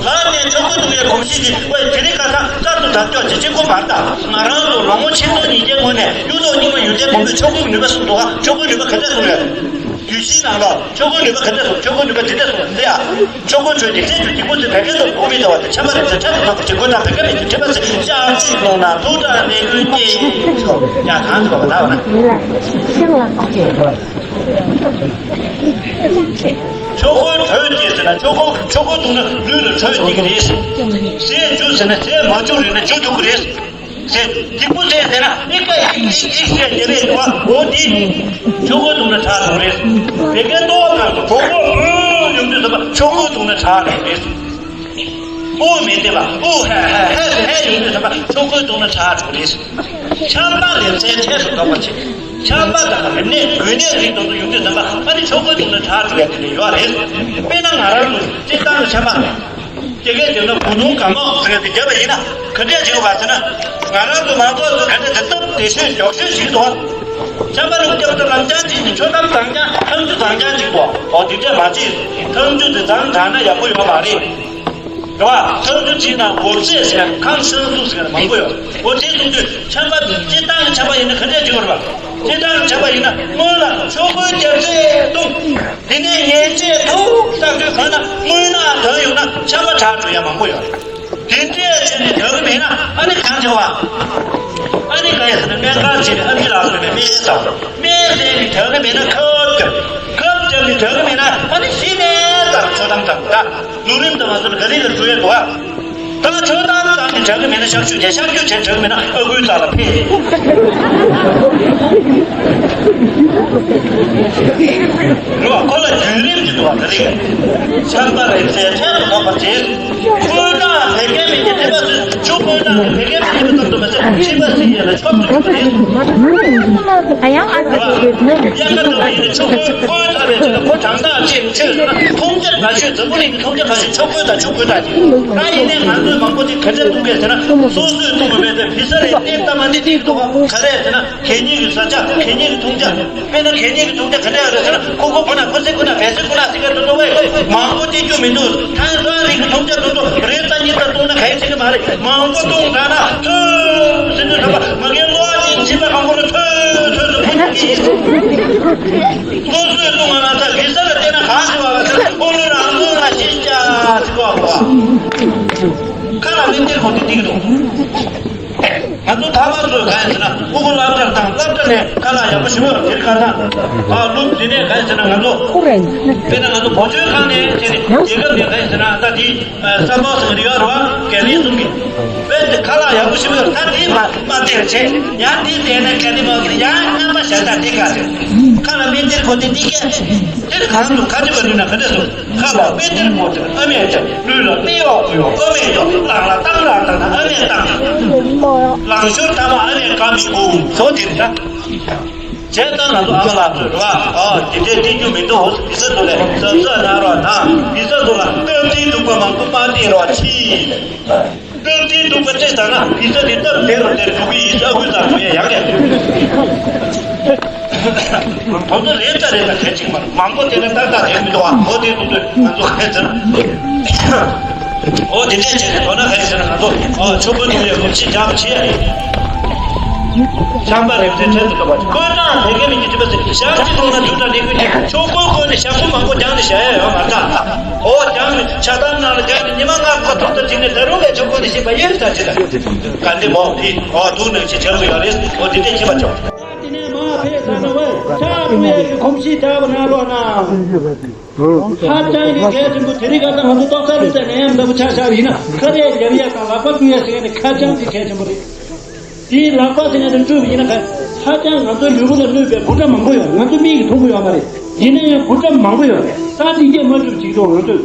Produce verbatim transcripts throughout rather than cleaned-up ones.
ད་ནས་ཆོ་ག་བསྡུ་བའི་གོམས་གཤིས་ཀྱིས་དཔེ་དེ་རིང་ཁ་སང་གསར་དུ་དར་ལྕོག་ཅིག་གཅིག་པོ་མ་རེད་ད། ང་རང་ཚོ་ལོ་ངོ་ཆིག་སྟོང་ཉིས་བརྒྱའི་སྔོན་ནས་གཡུ་ཐོག་རྙིང་མ་ཡོན་ཏན་མང་པོས་ཆོ་གའི་ནུས་པ་གསུངས་འདུག་ག་ཆོ་གའི་ནུས་པ་ག་འདྲས་གསུངས་ཡོད། རྒྱུད་བཞིའི་ནང་ལོགས་ཆོ་གའི་ནུས་པ་ག་འདྲས་གསུངས། ཆོ་གའི་ནུས་པ་འདི་འདྲས་གསུངས་འདི་ཡ། ཆོ་ག་ཆོས་འདི་ཚེ་ཆོས་འདི་ཀུན་ཚེ་བད་ཀན་དུ་དགོས་མི་འདྲ་བ་དེ་ཆམ་པ་རེད་ཟེར། ཆམ་དུ་དག་པ་ཅིག་གོ་ན་བད་ཀན་མི་འདུག་ཆེན་པ་ཟེར་ཤ་གཅིག་ལོང་ན་དུག་དྲག་ནད་ཀུན་གྱིས་ཆོག་ཡ་གང་ཆོག་པ་ད་བ་ན། ཤིང་ལ་ཆོ་གའི་དྲོད་ཀྱིས་ཟེར་ན་ཆོ་ག་ཆོ་ག་བཏུང་ན་ལུས་ལ་དྲོད་སྐྱེ་གི་རེད། ཟས་འཇུ་ཟེར་ན་ཟས་མ་འཇུ་རེད་ན་འཇུ་ཐུབ་ཀྱི་རེད། ཟས་འཇིགས་པོ་ཟས་ཟེར་ན་ཨི་ཀ་ཨིག་ཨིག་ཨིག་ཟེར་དེ་རེད་འདུག་བ། འོ་དེ་ཆོ་ག་བཏུང་ན་དྲག་འགྲོ་གི་རེད། བད་ཀན་ལྟོ་བ་གང་དུ་གོ་གོ་ཨུ་ཡོང་དུས་ཙམ་པ་ཆོ་ག་བཏུང་ན་དྲག་འགྲོ་གི་རེད། ཨོ་མི་བདེ་བ་ཨོ་ཧ་ཧ་ཧ་ཧ་ཡོང་དུས་ཙམ་པ་ཆོ་ག་བཏུང་ན་དྲག་འགྲོ་རེད། ཆམ་པ་ལེབ་ཚད་ཐད་དུ་ལྡོག་པ་བྱེད། ཆམ་པ་དང་རིམས་ནད་འབོད་ནད་རིགས་དེ་ཚོ་ཡོང་དུས་ཙམ་པ་ཨ་ནི་ཆོ་ག་བཏུང་ན་དྲག་འགྲོ་ཡ་དེ་འདྲ་ཡོད་རེད། དཔེར་ན་ང་རང་ཚོ་སྤྱིར་བཏང་གི་ཆམ་པ་དེ་གས་བརྒྱབ་ན་བུ་ལུང་གང་མང་ཟེར་ཏེ་བརྒྱབ་པ་ཡིན་ན་ག་འདྲས་བྱེད་དགོས་པ་ཟེར་ན། ང་རང་ཚོ་མང་ཚོགས་ཚོ་ག་འདྲས་དེ་སྟབས་བདེ་ཤོས་མགྱོགས་ཤོས་ཤིག་འདུག་ཆམ་པ་ལུག་རྒྱབ་ཏུ་ལམ་རྐྱང་བྱས་ནས་ཆོ་གཏམ་བཟང་རྐྱང་ཐང་ཆུ་བཟང་རྐྱང་ཅིག་འདུག་འོ་དེ་འདྲས་མ་བྱེད། ཐང་ཆུ་དེ་བཟང་དྲགས་ན་ཡག་པོ་ཡོད་མ་རེད། རེད་བ། ཐང་ཆུ་བྱས་ན་འོ་ཚད་ཟེར་ཡ་ཁང་ཤང་སུ་ཟེར་ཡ་མང་པོ་ཡོད། འོ་དེ་གསུང་དུས་ཆམ་པ་དེ་སྤྱིར་བཏང་གི་ཆམ་པ་ཡིན་ན་ག་འདྲས་བྱེད་དགོས་རེད་པ། སྤྱིར་བཏང་གི་ཆམ་པ་ཡིན་ན་སྔོན་ལ་ཆོ་གའི་རྒྱབ་རྩེ་བཏུང་། དེ་ནས་ཉལ་ཆས་ཐུག་ས་ཁྲོད་གང་ན་རྔུལ་ནག་དོན་ཡོང་ན་ཆམ་པ་དྲག་འགྲོ་ཡ་མང་པོ་ཡོད། དེ་འདྲས་བྱས་ནས་དྲག་གི་མེད་ན་ཨ་ནི་གང་བྱེད་བ། ཨ་ནི་གང་ཡིན་ཟེར་ན་སྨན་ཁང་བྱས་ནས་ཨ་མཆིས་ལགས་སོ་ནས་སྨན་ཟ་བ། སྨན་ཟས་ནས་དྲག་གི་མེད་ན་ཁབ་བརྒྱབ། ཁབ་བརྒྱབ་ནས་དྲག་གི་མེད་ན་ཨ་ནི་གཞི་ནས་ཙམ་ཆོ་གཏམ་ཙམ་ད། ལུང་རིམ་དང་མ་སོན་ག་རེ་ལ་འགྲོ་ཡ་འདུག་ཨ། ད་ཆོ་གཏམ་ཙམ་གྱིས་དྲག་གི་མེད་ན་གཤག་བཅོས་བྱས། གཤག་བཅོས་བྱས་དྲག་གི་མེད་ན་ཨ་ཁུའི་རྩ་ལ་ཕེབས། རེད་བ། ཁོ་ལ་བརྒྱུད་རིམ་གྱི་འདུག་བ། ད་རེས་ཆམ་པ་རེད་ཟེར་ཁྲལ་དུ་བབས་པ་བྱས། ཁོའི་རྟགས་བད་ཀན་མི་གི་ཐེམ་པ་ཚོས་ཆུ་ཁོའི་རྟགས་ཀྱི་བད་ཀན་མི་གི་ཐེམ་པ་ཚོ་མ་ཟད་མཁྲིས་པ་སྲིན་ཡས་ལ་ཆོག་ཆོག་པ་རེད། ཨ་ཡང་ཨ་ཟེར་གྱི་ཡོད་ན། དབྱར་ཁ་ཐུག་པ་ཡིན་ན་ཆུ་ཁོལ་ཁོལ་ཚར་བའི་ཚེ་ན་ཁོ་གྲང་ཐག་ཆད་ཆད་ཟེར་ན་འཐུང་རྒྱུ་ག་ཤོད། འཛམ་བུ་གླིང་གི་འཐུང་རྒྱུ་ག་ཤོད་ཆུ་ཁོལ་དང་ཆུ་ཁོལ་དང་གཅིག་ད་ཡིན་ནའི་ང་ཚོའི་མང་པོ་ཅིག་ག་འདྲ་འཐུང་གས་ཟེར་ན་སོ་སོས་འཐུང་དགོས་པས་ཟེར་བི་ས་རེད་ཏེ་ལྟ་མ་ནི་ཏིག་ཏོག་ག་རེ་ཟེར་ན་གད་སྙིགས་ཀྱི་བཟའ་བཅའ་གད་སྙིགས་ཀྱི་འཐུང་རྒྱུ། དཔེར་ན་གད་སྙིགས་ཀྱི་འཐུང་རྒྱུ་ག་འདྲ་ཡོད་རེད་ཟེར་ན་ཁོ་ཁོ་ཁོ་ན་ཁོ་ཚེ་ཁོ་ན་བལ་ཚེ་ཁོ་ན་ཟེར་ག་འགྲོ་འགྲོ་བས་མང་པོ་སྟེར་རྒྱུ་མི་འདུག་ཐང་རྩ་རིགས་ཀྱི་འཐུང་རྒྱུ་འདུག་འདུག་རེ་ད་གཉིས་ད་བཏུང་ན་ག་ཡི་ཚིག་གི་མ་རེད། མང་པོ་བཏུང་ད་ན་ཐོས་ཟེར་དུས་ད་པ་མ་གིའི་བློ་ཨ་ནི་བྱིས་པ་གང་པོ་ལ་ཐོས་ཐོས་སུ་ཕུལ་གྱི་ཡིན། སོ་སོས་བཏུང་བ་ན་ད་གི་ས་ལ་བལྟས་ན་གང་ཞིག་བ་བ་ཚེ་ཨོ་ལོ་རང་ཚོ་ལ་ཤི་ཅག་ཅིག་བ་བ། ཁ་ལ་མི་སྟེར་གོ་དེ་འགྲིག་གི་འདུག་ང་ཚོ་ཐ་མ་ཚོས་གང་ཡིན་ཟེར་ན་ཕྲུ་གུ་སློབ་གྲྭར་བཏང་། སློབ་གྲྭ་ནས་ཁ་ལག་ཡག་པོ་ཞིམ་པོ་དེ་རིགས་གང་བཏང་། ཨ་ལུག་འདི་ནས་གང་ཡིན་ཟེར་ན་ང་ཚོ་ཁུ་རེ་དཔེར་ན་ང་ཚོ་བོད་ཆོལ་ཁང་ནས་བྱས་ནས་རྒྱལ་ཁབ་ནས་གང་ཡིན་ཟེར་ན་ད་དེ་ས་ཕག་ཚང་རི་བ་རུ་བ་གལ་ལེན་གསུང་གི་དཔེ་དེ་ཁ་ལག་ཡག་པོ་ཞིམ་པོ་ད་དེ་མ་མ་སྟེར་བྱས་ཡང་དེ་བསྡད་ན་གལ་ཏེ་མ་ཡང་རྣམ་པ་གཞན་དག་དེ་ག་ཟེར་ཁ་ལ་མི་སྟེར་གོ་དེ་འདི་སྐད་དེར་གང་དུ་ཁ་ཅིག་པ་ལུས་ན་ག་འདྲ་སོང་། ཁ་ལ་དཔེ་སྟེར་དགོས་ཟེར་ཨ་མས་ཀྱང་། ལུས་ལ་དཔེ་གཡོག་དགོས་ཡོང་ཨ་མས་གཡོག་ལག་ལ་བཏང་ལ་བཏང་ན་ཨ་མས་བཏང་། ལང་ཤོར་ཐ་མ་ཨ་མས་བཀག་མི་དགོས་བཟོ་དེ་རེད་ད། བྱས་ཙང་ང་ཚོ་ཨ་མ་ལགས་ཚོས་རེད་བ། ཨ་དེ་འདྲའི་སྟེར་རྒྱུ་མི་འདུག་བི་ས་ཚོ་ལས་གཟབ་གཟབ་གནང་རོགས་དང་། བི་ས་ཚོ་ལ་སྟབས་བདེའི་འདུག་པ་མང་པོ་མ་སྟེར་རོགས་གྱིས། སྟབས་བདེའི་འདུག་པ་སྤྲད་ཚར་ན་བི་ས་དེ་སྟབས་བདེ་རུ་དེར་འགྲོ་གི་ཡིན་ས་དབུས་ཙམ་འགྲོ་ཡ་ཡག་རེད། དོ་ཚོ་རེད་ད་རེད་ད་གལ་ཆེ་གི་མ་རེད། མང་པོ་དེ་ནས་ཏག་ཏག་རེད་མི་འདུག་ཨ། འོ་དེ་འདུག་དུས་ང་ཚོ་ག་རེ་ཟེར་ན། འོ་དེ་འདྲས་བྱས་ནས་མདོར་ན་ག་རེ་ཟེར་ན་ང་ཚོ་ཨ་ཆོ་ག་འདུལ་བའི་གོམས་གཤིས་འཇགས་པ་བྱེད། ཆམ་པ་རེད་ཚེ་ཁྲལ་དུ་གཏོང་བ་བསྐོལ་གྲང་བད་ཀན་མི་གི་མཁྲིས་པ་ཟེར་ཞག་གཅིག་ལོང་ན་དུག་དང་ནད་ཀུན་གྱིས་ཆོ་ག་བསྐོལ་ནས་ཞག་པོ་མང་པོ་རྒྱང་ནས་བཞག་ཡ་ཡོད་མ་རེད་ད། འོ་རྒྱང་ནས་ཆ་ཐང་ནང་ལ་རྒྱང་ནས་ཉི་མ་ལྔ་དགུ་ཐུག་ཐུག་ཅིག་ནས་ད་རུང་ལས་ཆོ་ག་ནས་ཤེས་པ་ཡོད་ད་ཅི་ད། ག་འདི་མོ་དེ་འོ་དུག་ནང་ཆེ་ཆེ་རུ་ཡོད་རེད། འོ་དེ་འདྲས་ཤེས་པ་ཆོག་དེ་ནས་མ་ཕེབས་ས་ན་བས་ཆག་འགྲོ་ཡས་ཀྱི་གོམས་གཤིས་དྲག་པ་ནང་ལོགས་ན། ཧ་ཅང་གི་གལ་ཆེན་པོ་དེ་རིང་ཁ་སང་ང་ཚོ་ཏོག་ཙམ་ལུས་ཏེ་ནད་ཡམས་ལྟ་བུ་ཆ་བཞག་པ་ཡིན་ན་ཁ་རས་རྒྱབ་ཡས་དང་ལག་པ་བཀྲུ་ཡས་ཟེར་ཡས་ནི་ཧ་ཅང་གི་གལ་ཆེན་པོ་རེད། དེའི་ལག་པ་ཟེར་ཡས་དེ་བཀྲུས་པ་ཡིན་ན་ཧ་ཅང་ང་ཚོའི་ལུས་པོ་ལ་གནོད་པའི་འབུ་ཕྲ་མང་པོ་ཡོད། ང་ཚོ་མིག་གིས་མཐོང་གི་ཡོད་མ་རེད། ཡིན་ན་ཡང་འབུ་ཕྲ་མང་པོ་ཡོད་རེད། ད་དེ་སྐད་མ་བཀྲུས་བྱེད་ཀྱི་འདུག་ང་ཚོས་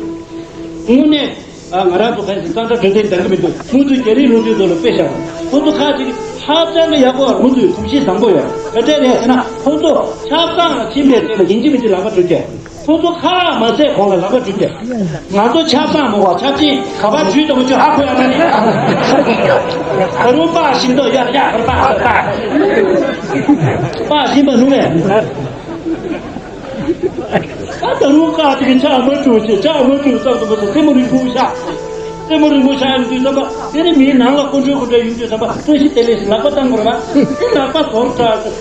དངོས་གནས། ཨ་ང་རང་ཚོ་ཕན་ཚུན་གཙང་སྦྲ་གྲོས་བསྟུན་ལྡན་གྱི་མི་འདུག་ཁོང་ཚོས་རྒྱ་རིགས་སློབ་ཕྲུག་ཚོ་ལ་དཔེ་བཞག་ཁོང་ཚོ་ཁ་ཅིག་ཧ་ཅང་གི་ཡག་པོ་ཁོང་ཚོའི་གོམས་གཤིས་བཟང་པོ་ཡོད། ག་འདྲས་རེད་ཟེར་ན་ཁོང་ཚོ་ཆབ་གསང་ལ་ཕྱིན་པའི་རྗེས་ལ་ཡིན་གཅིག་མིན་གཅིག་ལག་པ་བཀྲུ་བསྡད། ཁོང་ཚོ་ཁ་མ་ཟས་གོང་ལ་ལག་པ་བཀྲུ་བསྡད། ང་ཚོ་ཆབ་གསང་མ་གོ་ཆབ་ཆེན་ག་པར་བྲུས་དང་མ་བྲུས་ཧ་གོ་ཡ་མ་རེད། ད་རུང་པགས་ཤིང་ཏོག་ཡ་ཡ་པགས་པགས་པགས་ཤིང་པ་ནུ་མས། ད་ད་རུང་ཁ་ཅིག་གིས་ཕྱག་མ་བཀྲུ་ཞེས་ཕྱག་མ་བཀྲུ་ཙམ་དུ་མ་ཟད་སེན་མོ་རིང་པོ་བཞག་རྩེ་མོ་རིང་པོ་ཆགས་ཡོང་དུས་ཙམ་པ། དེ་ནི་མིའི་ནང་ལ་ཀོ་འདྲོ་ཀོ་འདྲོ་ཡོང་དུས་ཙམ་པ། བཀྲ་ཤིས་བདེ་ལེགས་ལག་པ་བཏང་དགོས་རེད་པ། དེ་ལག་པ་ཟོར་དྲགས།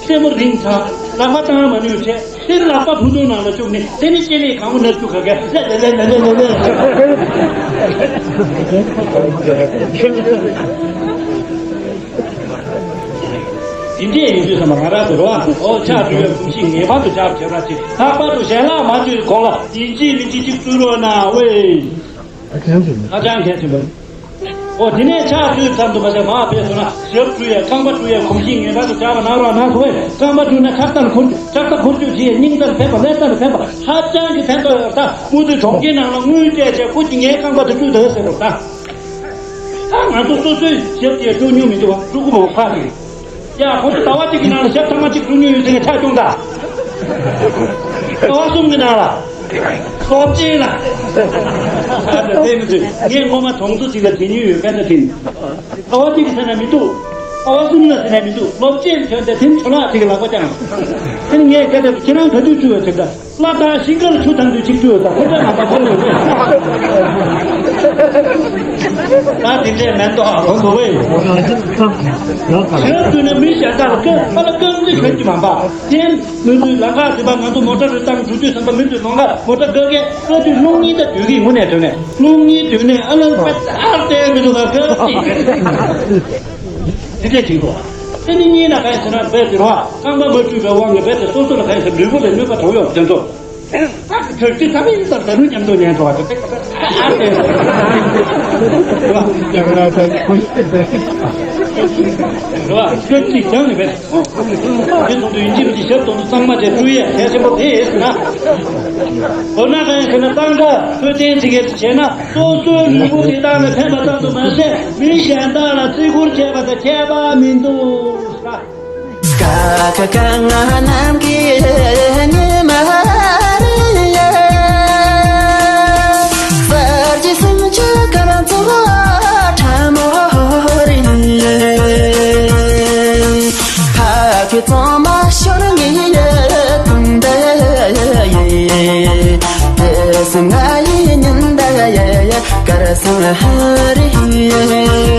རྩེ་མོ་རིང་དྲགས། ལག་པ་བཏང་མ་ནུས་བྱས། དེ་ལག་པ་བུ་ཏོག་ནང་ལ་བཅུག་ནས། དེ་ནི་སྐེ་ལས་གང་བོ་ན་བཅུག་ག་ག་ལེ་ལེ་ལེ་ལེ་ལེ་ལེ། དེ་འདྲས་ཡིན་དུས་ཙམ་པ་ང་རང་ཚོ་རོ། ཨོ་ཕྱག་བཀྲུ་བའི་གོམས་གཤིས་ངེས་པར་དུ་ཆགས་བྱེད་ར་ཅིག་ལྷག་པར་དུ་ཞལ་ལག་མ་བཀྲུས་གོང་ལ་ཡིན་གཅིག་མིན་གཅིག་ཅིག་བཀྲུ་རོགས་གནང་ཝེ། ཨ་ཅང་ཟེར། ཨ་ཅང་ཟེར་ཟིན་པ། ཨོ་དེ་ནས་ཕྱག་བཀྲུས་ཙམ་དུ་མ་ཟད། མར་ཕེབས་སོང་ན་ཞབས་བཀྲུ་ཡས་རྐང་པ་བཀྲུ་ཡས་གོམས་གཤིས་ངེས་པར་དུ་ཆགས་པ་གནང་རོགས་གནང་ཟེར་ཝེ། རྐང་པ་བཀྲུས་ན་ཁྲག་ལྟར་འཁོར། ཁྲག་ལྟར་འཁོར་སྐྱོད་བྱེད། སྙིང་ལྟར་ཕན་པ། ལྷས་ལྟར་ཕན་པ། ཧ་ཅང་གི་ཕན་ཐོགས་ཡོད་ད། མུ་མཐུད་གྲོང་ཁྱེར་ནང་ལ་དངུལ་སྤྲད་བྱས་ཁོ་གཅིག་ངའི་རྐང་པ་དེ་བཀྲུས་དང་ཟེར་རོགས་ད། ད་ང་ཚོ་སོ་སོའི་ཞབས་ཀྱིས་བཀྲུ་མྱོང་མི་འདུག་བ། བཀྲུ་གི་མ་ཕར་གི། ཡ་ཁོ་ཚོ་ཟླ་བ་གཅིག་གི་ནང་ལ་ཞབས་ཐེངས་མ་གཅིག་བཀྲུ་མྱོང་ཡོད་ཚད་ཆ་ཆུང་ད། ཟླ་བ་གསུམ་གི་ནང་ལ། སློབ་ཆེན་ལ། ཨ་ད་དེ་མི་ཚོས་ངས་སྔོན་མ་གྲོང་ཚོ་གཅིག་ལ་དེ་ཉིད་ཡོད་པས་ན་དེ་ནི། ཟླ་བ་གཅིག་གི་ཚེ་ན་མི་འདུག་ཟླ་བ་གསུམ་ལ་ཚེ་ན་མི་འདུག་སློབ་ཆེན་ཐོན་ཏེ་དེ་ནི་ཚོ་ལག་གཅིག་གི་ལག་པ་བརྐྱངས། དེ་ནི་ངས་སྐད་ཆ་ཁྱེད་རང་ག་དུས་བཀྲུས་ཡོད་ཟེར་ད། བླ་དྭགས་ཤིང་ཁར་ཆུ་དང་དུས་གཅིག་བཀྲུས་ཡོད་ད། ཁོ་ཚོས་ང་ད་ཁོ་ལ་ཡོད། ད་དེ་འདྲས་མེད་དོ། ཨ་ཁོ་ཚོ་ཝེ། ཞབས་བཀྲུས་ན་མི་གཞན་དག་ལ་སྐབས་ཨ་ལ་རྐང་རྩེད་གྱོན་གྱི་མ་པ། དེ་མི་ཚོས་ལམ་ཁ་དེ་པ་ང་ཚོ་མོ་ཊ་རེ་བཏང་འགྲོ་དུས་ཙམ་པ། མི་ཚོས་ལམ་ཁ་མོ་ཊ་བཀག་གས། ཨ་དུས་རླུང་གཉིས་ད་སྡོད་ཀྱི་དངོས་གནས་དྲང་གནས་རླུང་གཉིས་སྡོད་ནས་ཨ་ལ་པ་ཙར་བལྟས་མི་འདུག་ག་སྐབས་གཅིག་དེ་འདྲས་ཅིག་འདུག་དེ་ནི་གཉིས་ན་གང་ཡིན་ཟེར་ན་རྦད་དེ་རོ། རྐང་པ་མ་བཀྲུས་པའི་དབང་གིས་རྦད་དེ་སོ་སོ་ལ་གང་ཡིན་ཟེར་ན་ལུས་པོ་ལ་གནོད་པ་བྱུང་ཡོད་དེ་ཚོ། ད་གྲོད་ཁྲི་ཐ་མའི་ལྟར་ད་རུང་མཉམ་དུ་ཉན་ཐུབ་པ་དེ་ཏེག་ཏེག་ཨ་ཏེ། རེད་བ། རྒྱ་གར་ད་ཁོ་ཤི་ཏེ། རེད་བ། ཁྱོད་ཅིག་ཀྱང་ནི་བས། དེ་ཚོ་དུ་ཡིན་གཅིག་མིན་གཅིག་ཞབས་ཏོག་ཏུ་གཙང་མ་བྱས་བཀྲུ་ཡས་གལ་ཆེན་པོ་དེ་ཡིན་ཟེར་ན། མདོར་ན་གང་ཡིན་ཟེར་ན་སྟངས་ཀ་འཕྲོད་བསྟེན་ཅིག་གིས་བྱས་ན། སོ་སོའི་ལུས་པོ་དེ་དག་ལ་ཕན་པ་ཙམ་དུ་མ་ཟད། མི་གཞན་དག་ལ་བརྩི་བཀུར་བྱས་པ་དང་ཁྱད་པར་མི་འདུག་ཟེར།